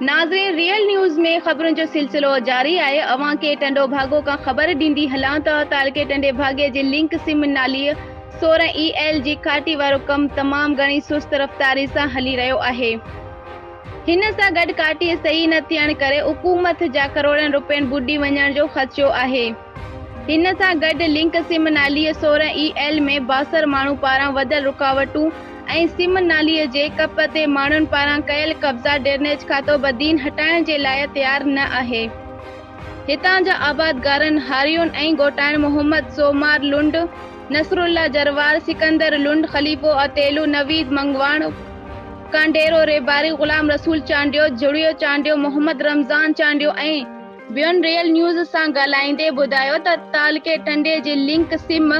ناظرين real news ۾ خبرن جو سلسلو جاري آهي اوهان کي ٽنڊو ڀاڳو کان خبر ڏيندي هلان ته تعلقي ٽنڊي ڀاڳي جي لنڪ سم نالي 16 اي ايل جي کاٽي وارو ڪم تمام گهڻي سست رفتاري سان هلي رهيو آهي هن سان گڏ ڪاٽي صحيح نه ٿيڻ ڪري حڪومت جا ڪروڙين روپين ٻڏي وڃڻ جو خدشو آهي هن سان گڏ لنڪ سم نالي 16 اي ايل ۾ بااثر ماڻهو پاران وڌل رڪاوٽون ۽ سم نالي جي ڪپ تي ماڻهن پاران ڪيل قبضا ڊرينيج کاتو بدين هٽائڻ جي لاء تيار نه آهي. هتان جا آبادگارن، هارين ۽ ڳوٺائڻ محمد سومار لنڊ، نصرالله جروار، سڪندر لنڊ، خليفو اتيلو، نويد منگواڻ، ڪانڊيرو ريباري، غلام رسول چانڊيو، جڙيو چانڊيو، محمد رمضان چانڊيو ۽ ٻين ريئل نيوز سان ڳالهائيندي ٻڌايو ته تعلقي ٽنڊي جي لنڪ سم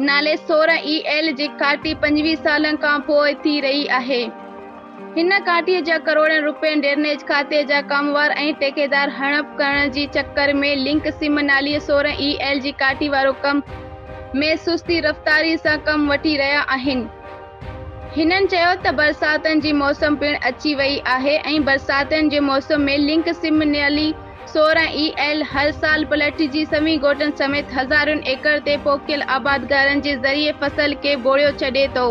نالي 16 اي ايل جي کاٽي 25 سالن کان پوء ٿي رهي آهي. هن کاٽي جا ڪروڙين روپين ڊرينيج کاتي جا ڪاموار ۽ ٺيڪيدار هڙپ ڪرڻ جي چڪر ۾ لنڪ سم نالي 16 اي ايل جي کاٽي وارو ڪم ۾ سستي رفتاري سان ڪم وٺي رهيا آهن. هنن چيو ته برساتن جي موسم پڻ اچي وئي آهي ۽ برساتن جي موسم ۾ لنڪ سم نالي 16 اي ايل هر سال پلٽجي سوين ڳوٺن سميت هزارين ايڪڙ تي پوکيل آبادگارن جي زرعي فصل کي ٻوڙيو ڇڏي ٿو.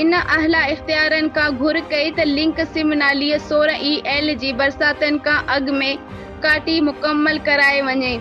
ان اعليٰ اختيارن کان گهر ڪئي ته لنڪ سم نالي 16 اي ايل جي برساتن کان اڳ ۾ ڪاٽي مڪمل ڪرائي وڃي.